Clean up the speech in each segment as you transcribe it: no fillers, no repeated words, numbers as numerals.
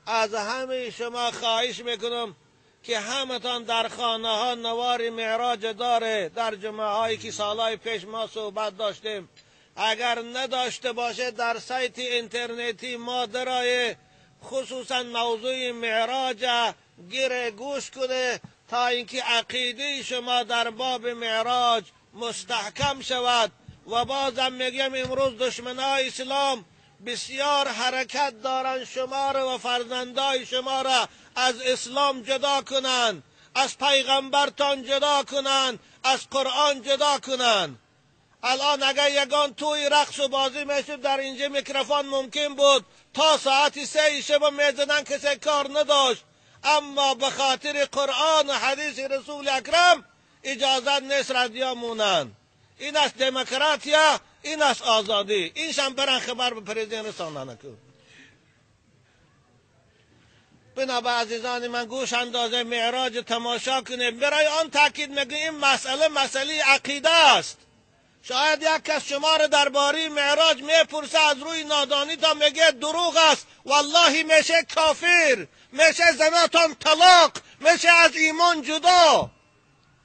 از همه شما خواهش میکنم که همتان در خانه ها نوار معراج داره، در جمعه هایی که سالهای پیش ما صحبت داشتیم، اگر نداشته باشه در سایت اینترنتی ما درای خصوصا موضوع معراج گیره گوش کنه تا اینکه عقیده شما در باب معراج مستحکم شود. و بازم میگم امروز دشمنای اسلام بسیار حرکت دارن شما را و فرزندای شما را از اسلام جدا کنند، از پیغمبرتان جدا کنند، از قرآن جدا کنند. الان اگر یگان توی رقص و بازی میشد در اینجا میکروفون ممکن بود تا ساعت 3 شب میزدن، کسی کار نداشت، اما به خاطر قرآن و حدیث رسول اکرم اجازت نیست ردیا مونن. این است دموکراتیا، این است آزادی. این شم برن خبر به پرزیدنت رساندن کن. بنابر عزیزان من گوش اندازه معراج تماشا کنه. برای آن تاکید میگه این مسئله مسئله عقیده است. شاید یک کس شما را درباره معراج میپرسه از روی نادانی تا میگه دروغ است، والله میشه کافر، میشه زناتان طلاق، میشه از ایمان جدا.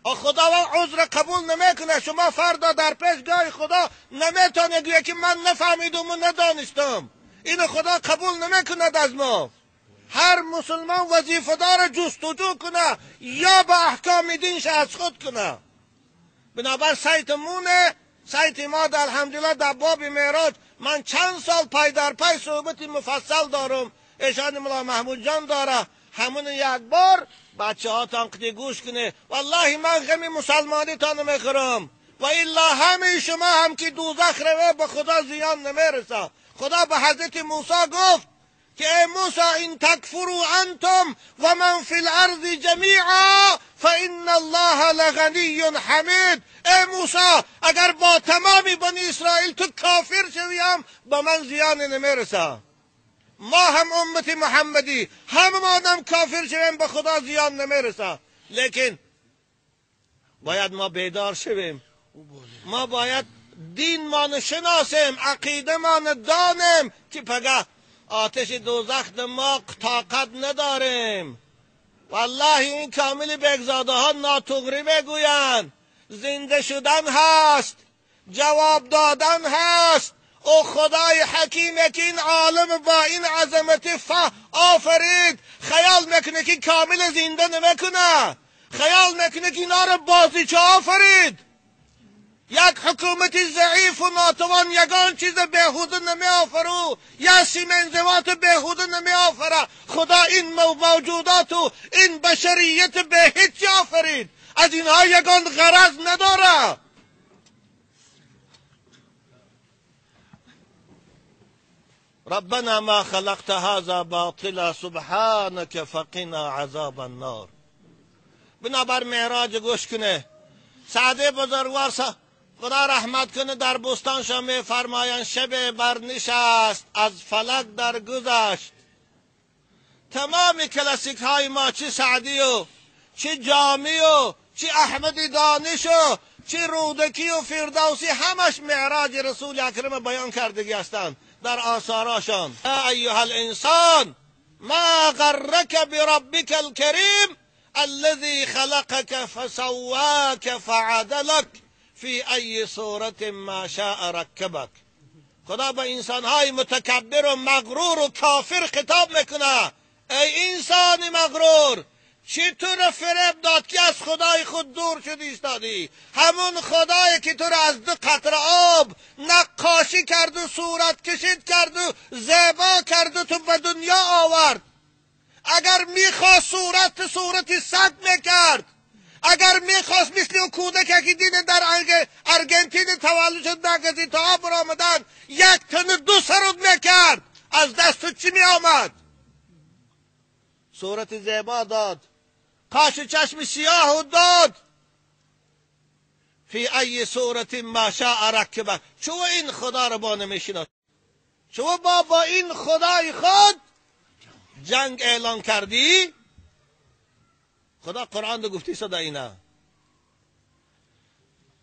خداوند عذر قبول نمیکنه. شما فردا در پیشگاه خدا نمیتونه گویه که من نفهمیدم و ندانستم. این خدا قبول نمیکند از ما. هر مسلمان وظیفه دار جستجو کنه یا به احکام دینش از خود کنه. بنابر سایت مونه، سایت ما در الحمدلله در باب معراج من چند سال پای در پای صحبت مفصل دارم، ایشان ملا محمود جان داره. همون یک بار بچه ها تان قدی گوش کنه. والله من غم مسلمانی تان میخورم و الا همه شما هم که دوزخ روه به خدا زیان نمیرسه. خدا به حضرت موسی گفت که ای موسی ان تکفروا انتم و من فی الارض جمیعا فان الله لغنی حمید. ای موسی اگر با تمام بنی اسرائیل تو کافر شویم به من زیان نمیرسه. ما هم امت محمدی هم آدم کافر شویم به خدا زیان نمیرسه. لیکن باید ما بیدار شویم، ما باید دین ما شناسیم، عقیده ما دانیم که پگه آتش دوزخ ما طاقت نداریم. والله این کامل بگزاده ها ناتغری میگویند. زنده شدن هست، جواب دادن هست. او خدای حکیم که این عالم با این عظمت آفرید، خیال میکنه که کامل زنده نمیکنه، خیال میکنه که اینا رو بازیچه آفرید. یک حکومت ضعیف و ناتوان یگان چیز بیهوده نمی آفرو، یا سیمنزوات بیهوده نمی آفره. خدا این موجودات و این بشریت به هیچ آفرید، از اینها یگان غرض نداره. ربنا ما خلقت هذا باطلا سبحانك فقنا عذاب النار. بنابر معراج گوش کنه. سعدی بزرگوار خدا رحمت کنه در بستان شما می فرمایند شب برنشست از فلک در گذشت. تمام کلاسیک های ما چه سعدی و چه جامی و چه احمد دانش و چه رودکی و فردوسی همش معراج رسول اکرم بیان کردگی هستند در آثاراشان. یا ایها الانسان ما غرک بربک الکریم الذي خلقك فسواك فعدلك في ای صورت ما شاء رکبک. خدا به انسانهای متکبر و مغرور و کافر خطاب میکنه. ای انسان مغرور، چی تو رو فریب داد که از خدای خود دور شدی ایستادی؟ همون خدایی که تو رو از 2 قطره آب نقاشی کرد و صورت کشید کرد و زیبا کرد و تو به دنیا آورد. اگر میخواست صورت سگ میکرد، اگر میخواست مثل او کودک که دین در ارگنتین تولد شد نگزی تا آب آمدن یک تن 2 سرود میکرد، از دست تو چی میآمد؟ صورت زیبا داد، قاش چشم سیاه داد. فی ای صورت ما شاء رکبک. چو این خدا رو با نمیشناس، چو با این خدای خود جنگ اعلان کردی؟ خدا قرآن رو گفتی صدا اینا.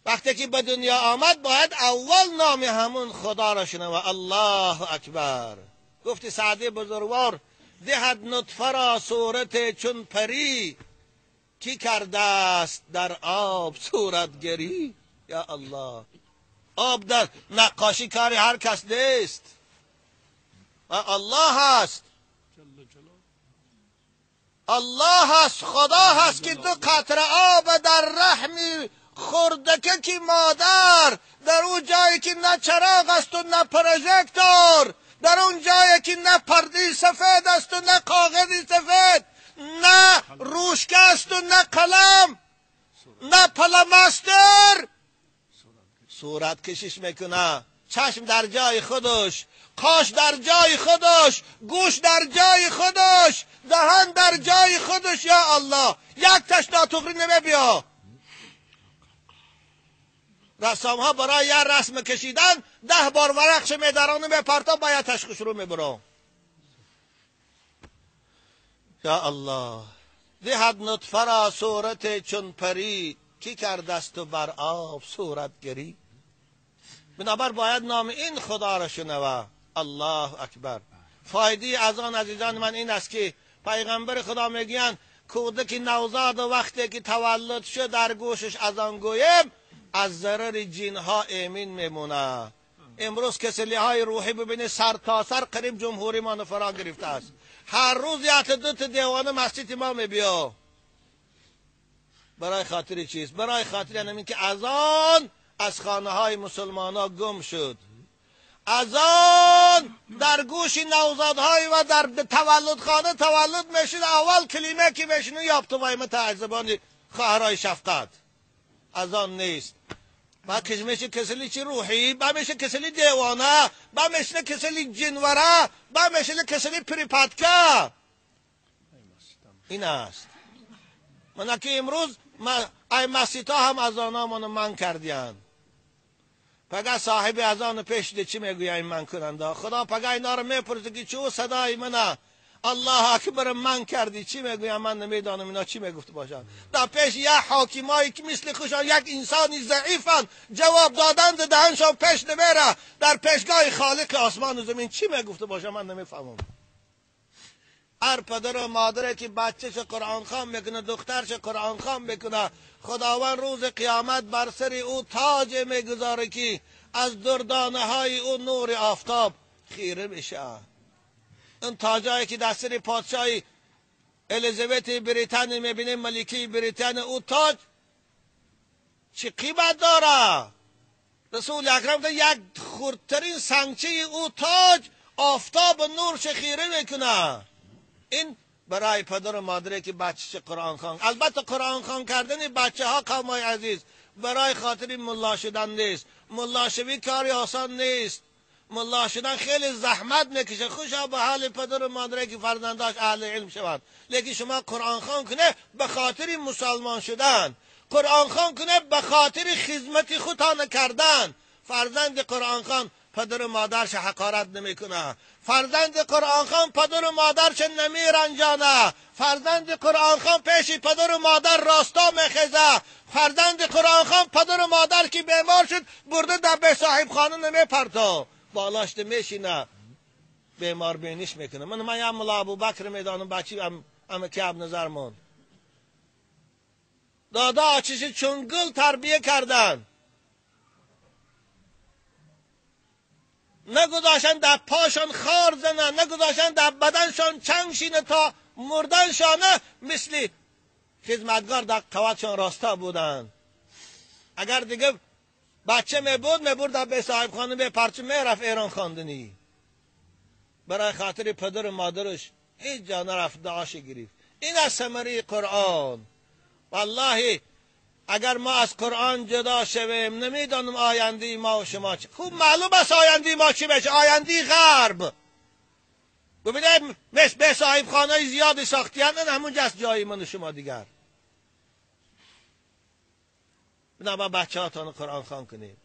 وقتی که به دنیا آمد باید اول نام همون خدا را شنوه، الله اکبر. گفتی سعدی بزرگوار دهد نطفه را صورت چون پری، کی کرده است در آب صورتگری. یا الله، آب در نقاشی کاری هر کس نیست و الله هست، الله هست، خدا هست که دو قطره آب در رحم خردکه که مادر، در اون جایی که نه چراغ است و نه پروژکتور، در اون جایی که نه پرده سفید است و نه کاغذ سفید، نه روشکه است و نه قلم، نه پلمستر، صورت کشش میکنه. چشم در جای خودش، قاش در جای خودش، گوش در جای خودش، دهن در جای خودش. یا الله، یک تش ناتغری نمیبیا. رسام ها برای یه رسم کشیدن 10 بار ورقش میدران و میپرتا، باید تشخیص رو میبرم. یا الله، دهد نطفه را صورت چون پری، کی کردست و بر آب صورت گری. بنابر باید نام این خدا را شنوه. الله اکبر. فایده از آن عزیزان من این است که پیغمبر خدا میگویند کودک نوزاد وقتی که تولد شد در گوشش از آن گویم از ضرر جنها امین میمونه. امروز کسلی های روحی ببینید سر تا سر قریب جمهوری ما فرا گرفته است. هر روز یک دو تا دیوانه مسجد ما میبیا. برای خاطر چیز؟ برای خاطر همین که اذان از خانه های مسلمان ها گم شد. اذان در گوش نوزادهای و در تولدخانه تولد میشد، اول کلمه که میشنو یابتو وایمه تعذبان خواهرای شفقت. اذان نیست. با کش میشه کسلی چی روحی، با میشه کسلی دیوانه، با میشه کسلی جنوره، با میشه کسلی پریپاتکا. این است. من که امروز ای مسیطا هم از آنها من کردیان. پگه صاحب از آن پیش ده چی میگویم این من کننده؟ خدا پگه اینا رو میپرسه که چو صدای منه الله اکبر من کردی، چی میگویم؟ من نمیدانم اینا چی میگفت باشن. در پیش یک حاکمایی که مثل خوشان یک انسانی ضعیفن جواب دادن دهنشان پیش نمیره، در پیشگاه خالق آسمان و زمین چی میگفت باشن من نمیفهمم. هر پدر و مادره که بچهش قرآن خوان میکنه، دخترش قرآن خوان میکنه، خداوند روز قیامت بر سر او تاج میگذاره که از دردانه های او نور آفتاب خیره میشه. این تاجایی که در سر پادشاهی الیزابت بریتانیا میبینیم، ملکه بریتانیا، او تاج چه قیمت داره؟ رسول اکرم یک خردترین سنگچه او تاج آفتاب نورش خیره میکنه. این برای پدر و مادره که بچه قرآن خوان. البته قرآن خوان کردن بچه ها قومای عزیز برای خاطر ملا شدن نیست. ملا شوی کاری آسان نیست. ملا شدن خیلی زحمت میکشه. خوشا به حال پدر و مادره که فرزنداش اهل علم شوند. لیکن شما قرآن خوان کنه به خاطر مسلمان شدن، قرآن خوان کنه به خاطر خدمت خودتان کردن. فرزند قرآن خوان پدر و مادرش حقارت نمیکنه. فرزند قرآن خوان پدر و مادرش نمیرنجانه. فرزند قرآن خوان پیش پدر و مادر راستا میخیزه. فرزند قرآن خوان پدر و مادر که بیمار شد برده در به صاحب خانه نمیپرتا، بالاش میشینه بیمار بینیش میکنه. من یم ملا ابوبکر میدانم، بچی ام که اب نظر مون دادا آچش چون گل تربیه کردن، نگذاشتن در پاشان خار زنن، نگذاشتن در بدنشان چنگ شینه تا مردنشانه، مثل خدمتگار در قوتشان راستا بودن. اگر دیگه بچه می بود میبرد به صاحب خانه به پرچه میرفت ایران خواندنی. برای خاطر پدر و مادرش هیچ جا نرفت، دعاش گرفت. این از ثمره قرآن. والله اگر ما از قرآن جدا شویم نمیدانم آینده ما و شما چی. خوب معلوم است آینده ما چی بشه. آینده غرب. ببینید به صاحب خانه زیادی ساختیان، همونجا است جای من و شما دیگر. بنابراین بچه هاتان قرآن خوان کنید.